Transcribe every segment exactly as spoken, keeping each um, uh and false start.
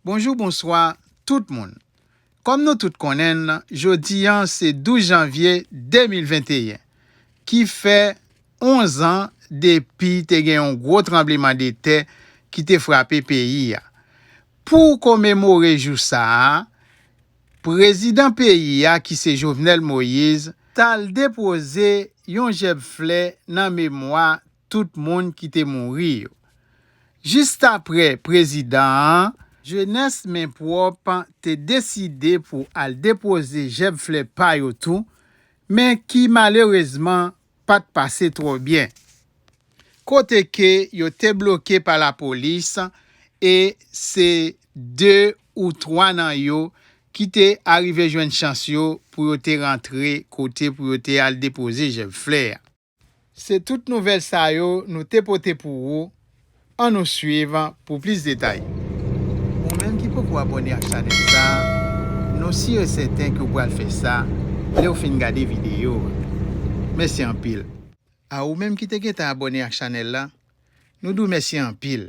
Bonjou, bonswa, tout moun. Kòm nou tout konnen l, jodi a se douz janvye de mil venteyen, ki fè onz an depi te gen yon gwo tranblemanntè ki te frape peyi a. Pou komemore jou sa a, prezidan peyi a, ki se Jovenel Moïse, t al depoze yon jèb flè nan memwa tout moun ki te mouri yo. Jis apre prezidan an, jenès men pwòp te deside pou al depoze jèb flè pa yo tou, men ki malerezman pa t pase twò byen. Kote ke yo te bloke pa lapolis, e se de ou twa nan yo ki te arive jwenn chans yo pou yo te rantre kote pou yo te al depoze jèb flè a. Se tout nouvèl sa yo nou te pote pou ou. Ann nou swiv pou plis detay. Ou menm ki poko abòne ak chanèl sa a, nou si e sèten ke w pral fè sa lè w fin gade videyo a. Mèsi anpil. A ou menm ki te gentan abòne ak chanèl la, nou di w mèsi anpil.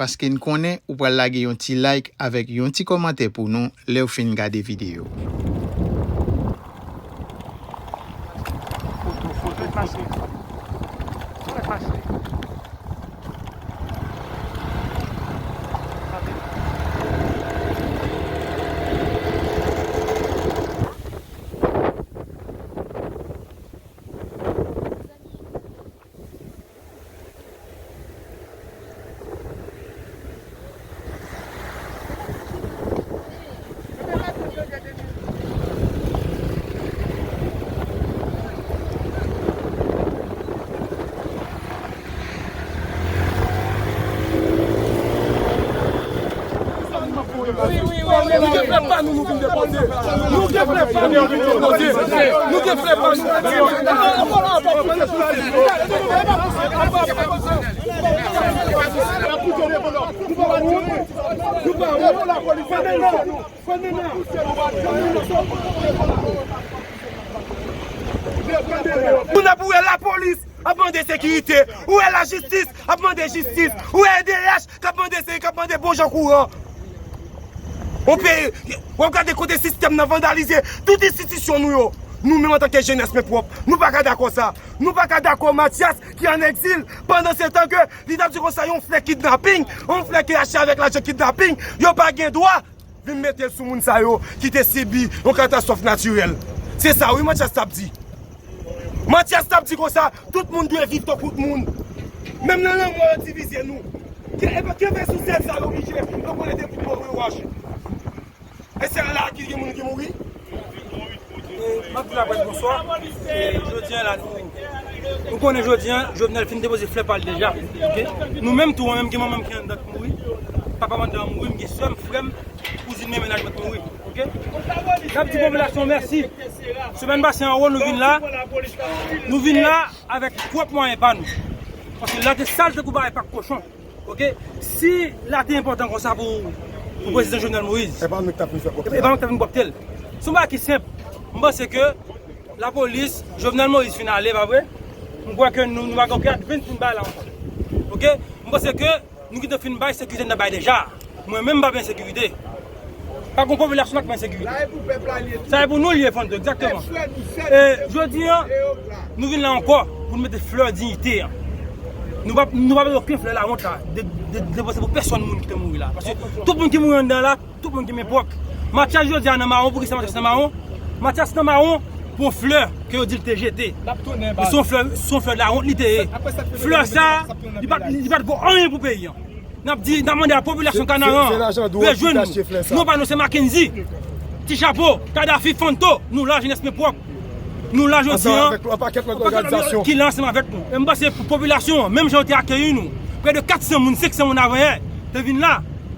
Paske n konnen ou pral lage yon ti like avèk yon ti kòmantè pou nou lè w fin gade videyo. Foto, foto, e pase. Foto, e pase. Nou gen flè pa nou, nou vin depoze. Nou gen flè pa nou, nou vin depoze. Nou gen flè pa nou. Moun ap, ou wè lapolis ap mande sekirite, ou wè lajistis ap mande jistis, ou wè E D H k ap mande se, k ap mande bon jan kouran. On peyi, w ap gade kote sistèm nan vandalize tout enstitisyon nou yo. Nou menm antanke jenès men pwòp, nou pa ka dakò sa. Nou pa ka dakò Mathias ki ann egzil, pandan se tan ke li t ap di konsa yon flè kidnaping, yon flè ki achte avèk lajan kidnaping, yo pa gen dwa vin mete l sou moun sa yo ki te sibi yon katastwòf natirèl. Se sa wi Mathias t ap di. Mathias t ap di konsa, tout moun dwe viv tankou tout moun. Menm nan lanmò yo divize nou. Ke, e pa, kenbe sou sèl sa yo oblije, yo konnen depi mò yo wache. E se la ki gen moun ki mouri. E, m ap di laprès bonswa. E, jodi a la, nou, nou konnen jodi a, Jovenel fin depoze flè pa l deja. Oke? Nou menm tou, mwen menm gen manman m ki anndan ki mouri. Papa m anndan mouri, m gen sè m, frè m, kouzin m, mennaj mwen ki mouri. Oke? N ap di popilasyon mèsi. Semèn pase anwo, nou vin la. Nou vin la avèk pwòp mwayen pa nou. Paske la te sal tankou bagay pak kochon. Oke? Si la te enpòtan konsa pou, pou prezidan Jovenel Moïse, e pa nou ki t ap vin fè kòb e pa nou ki t ap vin kòpte l. Se yon bagay ki senp. M panse ke lapolis, Jovenel Moïse fin ale, pa vre? M kwè ke nou, nou pa gen okenn advantage pou n bay la ankò. Oke? M panse ke nou gentan fin bay sekirite n t ap bay deja. Mwen menm m pa pè ensekirite. Pa gon popilasyon k ap pè ensekirite. Sa e pou nou l ye, Fanto, egzakteman. E jodi a, nou vin la ankò pou n mete flè diyite a. Nou pa, nou pa mete okenn flè lawont la, de, de, depoze pou pèsonn moun ki te mouri la. Paske tout moun ki mouri anndan la, tout moun ki men pwòp. Mathias jodi a nan mawon, poukisa Mathias nan mawon? Mathias nan mawon pou yon flè ke yo di l te jete. E se yon flè, se yon flè lawont li te ye. Flè sa, li pa, li pa t vo anyen pou peyi an. N ap di, n ap mande a popilasyon Kanaran rejwenn nou. Non pa nou se Mackendy, Ti Chapo, Kadhafi, Fanto, nou la, jenès men pwòp. Nou la jodi a, ki la ansanm avèk nou. E m panse pou popilasyon an, menm jan yo te akeyi nou, prè de kat san moun, senk san moun avan yè, te vin la,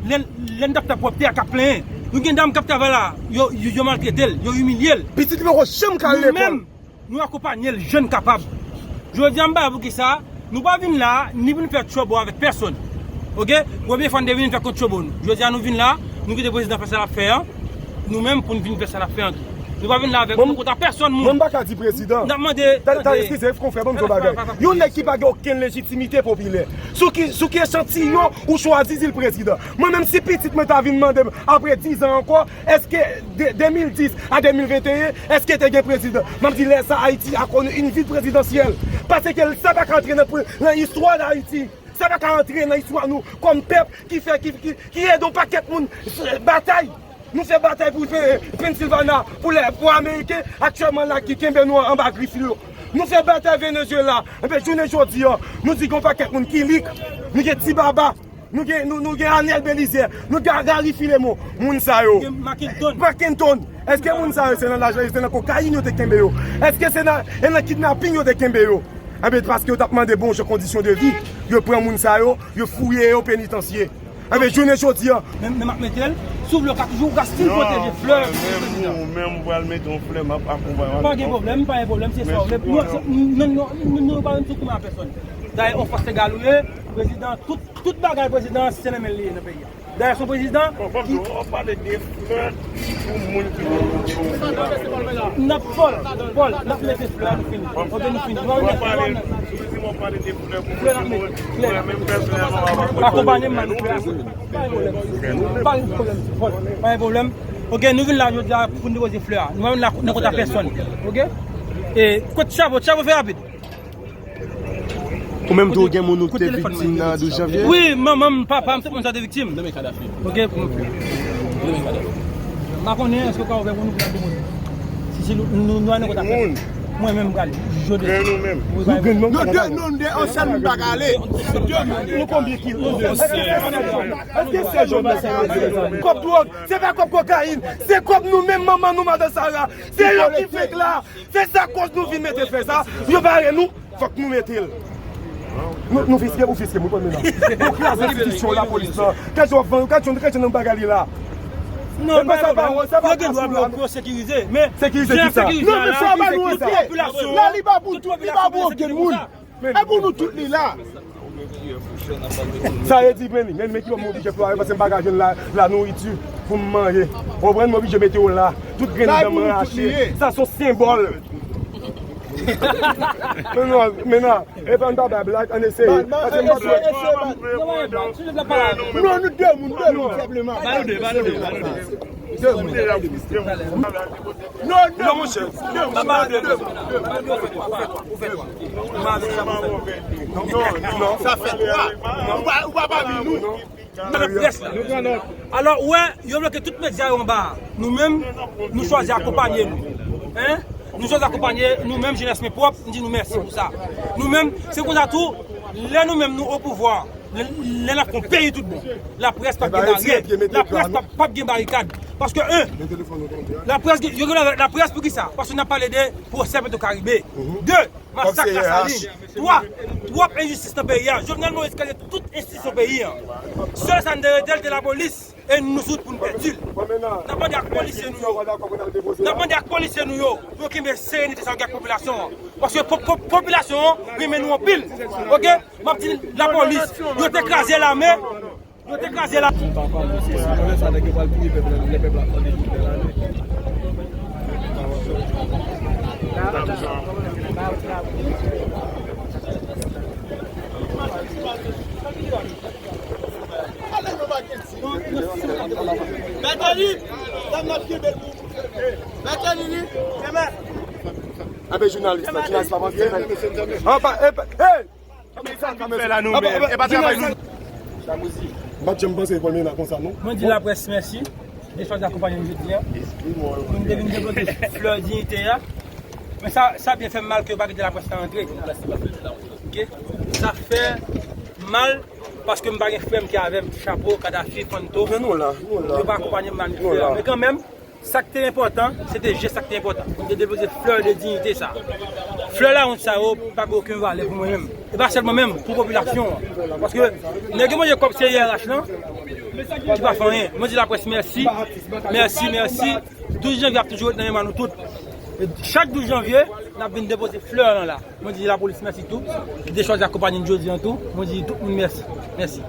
lè, lè n t ap fè pwòpte a k ap plenyen. Nou gen dam k ap travay la, yo, yo, yo maltrete l, yo imilye l. Pitit li poko janm ka al lekòl. Nou menm, nou akonpanye l jan n kapab. Jodi a, m pa wè poukisa nou pa vin la, ni pou n fè tchòbo avèk pèsonn. Oke? Premye fwa n te vin, n fè kont tchòbo nou. Jodi a, nou vin la, nou kite prezidan fè sa l ap fè an. Nou menm, pou n vin fè sa l ap fè an tou. Nou pa vin la avèk nou kont a pèsòn moun. Mwen m pa ka di prezidan. N ap mande, ta, ta, tande. Eskize, konfrè, ban m di yon bagay. Yon nèg ki pa gen okenn lejitimite popilè. Sou ki, sou ki echantiyon ou chwazi di l prezidan? Mwen menm, si pitit mwen ta vin mande m apre diz an ankò, èske de, de mil dis a de mil venteyen, èske te gen prezidan? M ap di lè sa Ayiti a konn yon vid prezidansyèl. Paske sa pa ka antre nan pre-, nan istwa d Ayiti. Sa pa ka antre nan istwa nou kòm pèp ki fè, ki, ki, ki ede yon pakèt moun batay. Nou fè batay pou Pe-, Pennsylvania, pou lè, pou Ameriken aktyèlman la ki kenbe nou anba grif yo. Nou fè batay Venezuela. Enben, jounen jodi a, nou di gen yon pakèt moun ki lik, nou gen Ti Baba, nou gen, nou, nou gen Arnel Belizaire, nou gen Gary Filemon. Moun sa yo. Gen Mackenton. Mackenton. Èske moun sa yo se nan lajan, se nan kokayin yo te kenbe yo? Èske se nan, e nan kidnaping yo te kenbe yo? Enben, paske yo t ap mande bon jan kondisyon de vi, yo pran moun sa yo, yo fouye yo penitansye. Enben, jounen jodi a. Men, men m ap mete l, si w vle, w ka toujou, w ka still pwoteje flè. Menm ou menm, ou pral mete yon flè, m ap akonpanye w. Pa gen pwoblèm, pa gen pwoblèm, se sa w vle. Nou, se, nou, nou, nou, nou pa menm sou kouman a pèsòn. Dayè, yon fòs legal ou ye, prezidan, tout, tout bagay prezidan, se nan men l li ye nan peyi a. Dayè, se yon prezidan ki. Bon, bon, w ap pale de flè pou moun ki. N ap fè l, Pòl, n ap mete flè, nou fini. Ok, nou fini. Nou ap mete flè. Flè n ap mete. Flè. Akonpanye m, man, flè. Pa gen pwoblèm. Pa gen pwoblèm, Pòl. Pa gen pwoblèm. Ok, nou vin la jodi a pou n depoze flè a. Nou pa vin la nan kont a pèsòn. Ok? E, kout chapo, chapo fè rapid. Ou menm tou, ou gen moun ou te viktim nan douz janvye? Wi, manman m, papa m, tout moun sa te viktim. Ok, pou mwen. M pa konnen èske w ka ouvè pou nou pou n ap depoze. Si, si nou, nou, nou al nan kontak. Moun. Mwen menm, m pral jode. Grenn ou menm. Wi, nou grenn menm. Nou de, nou de, yon sèl moun pa ka ale. Nou konbyen kilo? Èske se jòm nan? Kòb dwòg, se pa kòb kokayin, se kòb nou menm, manman nou, madan Sara. Se yo ki fèk la. Se sa kòz nou vin mete flè sa. Yo bare nou, fòk nou mete l. Nou, nou fiske, ou fiske, mwen konn men nan. Nou kraze enstitisyon lapolis lan. Gad jan w vann, gad jan, gad jan nan bagay li la. Non, e pa sa, pa, sa pa yo gen dwa pou yo sekirize, men sekirize ki sa? Non, men sa pa nou sa. La li pa pou tout, li pa pou okenn moun. E pou nou tout li la. Sa e di, men, men, men ki fè m oblije flore, paske m pa ka jwenn la, la nouriti pou m manje. Ou konprann, m oblije mete yo la. Tout grenn dan m rache. Sa se yon senbòl. Men non, men non. E pa m pa bay blag, ann eseye. Paske m pa. Non, nou de moun, de moun, senpleman. Ba nou de, ba nou de, ba nou de. De moun. Non, non, monchè. Papa, de moun. Non, non. Sa fè twa. Ou pa, ou pa pami nou. Nan près la. Alò, ou wè, yo bloke tout medya yo anba a. Nou menm, nou chwazi akonpanye nou. Hein? Nou chwazi akonpanye nou menm, jenès men pwòp, nou di nou mèsi pou sa. Nou menm, se konsa tou, lè nou menm nou o pouvwa, lè, lè n ap fè yon peyi tout bon, laprès p ap gen baryè, laprès p ap, p ap gen barikad. Paske, en, laprès, yo gen laprès pou ki sa? Paske n ap pale de pwosè Petwokaribe. De, masak Lasalin. Twa, twòp enjistis nan peyi a. Jovenel Moïse kraze tout enstitisyon peyi a. Sèl sa n te rete l, te lapolis. E nou sot pou n pèdi l. N ap mande ak polisye nou yo. N ap mande ak polisye nou yo pou yo kenbe serenite sa yo gen ak popilasyon an. Paske po-, po-, popilasyon an renmen nou anpil. Ok? M ap di lapolis, yo te kraze lame. Yo te kraze la. Ape jounalis la, jounalis pa panse. An pa, e pa, hey! Sa ki fè la nou menm? E pa travay nou. M pa t janm panse Paul Ménard konsa, non. Mwen di laprès mèsi de chwazi akonpanye m jodi a. Pou n te vin debloke flè diyite a. Men sa, sa byen fè m mal ke yo pa kite laprès la antre. Ok? Sa fè mal paske m pa gen frè m ki avè m. Chapo, Kadafi, Fanto. Men nou la, nou la. Yo pa akonpanye m nan flè a. Men kanmenm, sa k te enpòtan, se te jès sa k te enpòtan. Pou n te depoze flè de diyite sa. Flè lawont sa yo pa gen okenn valè pou mwen menm. E pa sèlman menm, pou popilasyon an. Paske nèg yo manje kòb C I R H lan, ki pa fè anyen. Mwen di laprès mèsi, mèsi, mèsi. Douz janvye ap toujou ret nan memwa nou tout. E chak douz janvye, n ap vin depoze flè lan la. Mwen di lapolis mèsi tou, ki te chwazi akonpanye n jodi an tou. Mwen di tout moun mèsi. Mèsi.